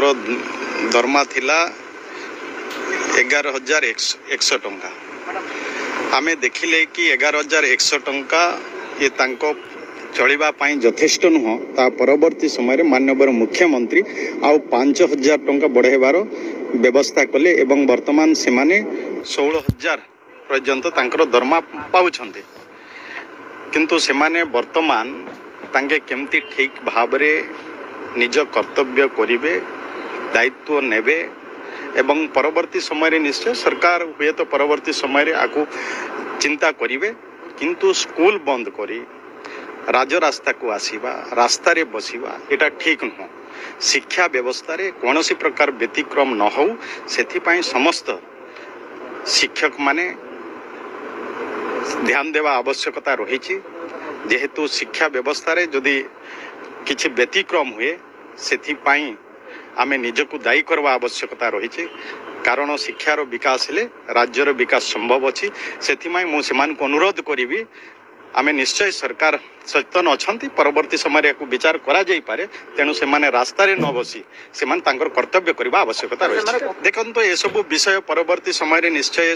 ତାଙ୍କର ଦରମା ଥିଲା 11,100 ଟଙ୍କା। ଆମେ ଦେଖିଲେ କି 11,100 ଟଙ୍କା ଇଏ ତାଙ୍କ ଚଳିବା ପାଇଁ ଯଥେଷ୍ଟ ନୁହଁ। ତା ପରବର୍ତ୍ତୀ ସମୟରେ ମାନ୍ୟବର ମୁଖ୍ୟମନ୍ତ୍ରୀ ଆଉ 5,000 ଟଙ୍କା ବଢ଼ାଇବାର ବ୍ୟବସ୍ଥା କଲେ ଏବଂ ବର୍ତ୍ତମାନ ସେମାନେ 16,000 ପର୍ଯ୍ୟନ୍ତ ତାଙ୍କର ଦରମା ପାଉଛନ୍ତି। କିନ୍ତୁ ସେମାନେ ବର୍ତ୍ତମାନ ତାଙ୍କେ କେମିତି ଠିକ୍ ଭାବରେ ନିଜ କର୍ତ୍ତବ୍ୟ କରିବେ, ଦାୟିତ୍ୱ ନେବେ ଏବଂ ପରବର୍ତ୍ତୀ ସମୟରେ ନିଶ୍ଚୟ ସରକାର ହୁଏତ ପରବର୍ତ୍ତୀ ସମୟରେ ଆକୁ ଚିନ୍ତା କରିବେ। କିନ୍ତୁ ସ୍କୁଲ ବନ୍ଦ କରି ରାଜରାସ୍ତାକୁ ଆସିବା, ରାସ୍ତାରେ ବସିବା ଏଇଟା ଠିକ୍ ନୁହଁ। ଶିକ୍ଷା ବ୍ୟବସ୍ଥାରେ କୌଣସି ପ୍ରକାର ବ୍ୟତିକ୍ରମ ନ ହେଉ, ସେଥିପାଇଁ ସମସ୍ତ ଶିକ୍ଷକମାନେ ଧ୍ୟାନ ଦେବା ଆବଶ୍ୟକତା ରହିଛି। ଯେହେତୁ ଶିକ୍ଷା ବ୍ୟବସ୍ଥାରେ ଯଦି କିଛି ବ୍ୟତିକ୍ରମ ହୁଏ, ସେଥିପାଇଁ ଆମେ ନିଜକୁ ଦାୟୀ କରିବା ଆବଶ୍ୟକତା ରହିଛି। କାରଣ ଶିକ୍ଷାର ବିକାଶ ହେଲେ ରାଜ୍ୟର ବିକାଶ ସମ୍ଭବ ଅଛି। ସେଥିପାଇଁ ମୁଁ ସେମାନଙ୍କୁ ଅନୁରୋଧ କରିବି, ଆମେ ନିଶ୍ଚୟ ସରକାର ସଚେତନ ଅଛନ୍ତି, ପରବର୍ତ୍ତୀ ସମୟରେ ଏହାକୁ ବିଚାର କରାଯାଇପାରେ। ତେଣୁ ସେମାନେ ରାସ୍ତାରେ ନ ବସି ସେମାନେ ତାଙ୍କର କର୍ତ୍ତବ୍ୟ କରିବା ଆବଶ୍ୟକତା ରହିଛି। ଦେଖନ୍ତୁ, ଏସବୁ ବିଷୟ ପରବର୍ତ୍ତୀ ସମୟରେ ନିଶ୍ଚୟ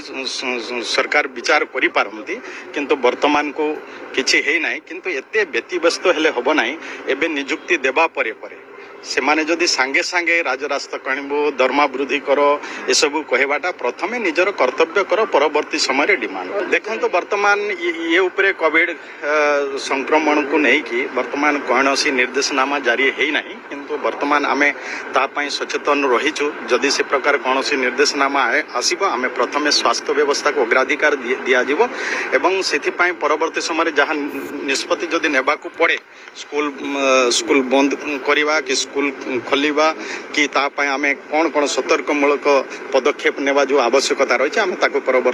ସରକାର ବିଚାର କରିପାରନ୍ତି, କିନ୍ତୁ ବର୍ତ୍ତମାନକୁ କିଛି ହେଇନାହିଁ। କିନ୍ତୁ ଏତେ ବ୍ୟତିବ୍ୟସ୍ତ ହେଲେ ହେବ ନାହିଁ। ଏବେ ନିଯୁକ୍ତି ଦେବା ପରେ ପରେ ସେମାନେ ଯଦି ସାଙ୍ଗେ ସାଙ୍ଗେ ରାଜରାସ୍ତାକୁ ଆଣିବୁ, ଦରମା ବୃଦ୍ଧି କର, ଏସବୁ କହିବାଟା, ପ୍ରଥମେ ନିଜର କର୍ତ୍ତବ୍ୟ କର, ପରବର୍ତ୍ତୀ ସମୟରେ ଡିମାଣ୍ଡ। ଦେଖନ୍ତୁ, ବର୍ତ୍ତମାନ ଇଏ ଉପରେ କୋଭିଡ ସଂକ୍ରମଣକୁ ନେଇକି ବର୍ତ୍ତମାନ କୌଣସି ନିର୍ଦ୍ଦେଶନାମା ଜାରି ହେଇନାହିଁ, କିନ୍ତୁ ବର୍ତ୍ତମାନ ଆମେ ତା ପାଇଁ ସଚେତନ ରହିଛୁ। ଯଦି ସେ ପ୍ରକାର କୌଣସି ନିର୍ଦ୍ଦେଶନାମା ଆସିବ, ଆମେ ପ୍ରଥମେ ସ୍ୱାସ୍ଥ୍ୟ ବ୍ୟବସ୍ଥାକୁ ଅଗ୍ରାଧିକାର ଦିଆଯିବ ଏବଂ ସେଥିପାଇଁ ପରବର୍ତ୍ତୀ ସମୟରେ ଯାହା ନିଷ୍ପତ୍ତି ଯଦି ନେବାକୁ ପଡ଼େ, ସ୍କୁଲ ବନ୍ଦ କରିବା କି ସ୍କୁଲ ଖୋଲିବା କି ତା ପାଇଁ ଆମେ କ'ଣ କ'ଣ ସତର୍କମୂଳକ ପଦକ୍ଷେପ ନେବା ଯେଉଁ ଆବଶ୍ୟକତା ରହିଛି, ଆମେ ତାକୁ ପରବର୍ତ୍ତୀ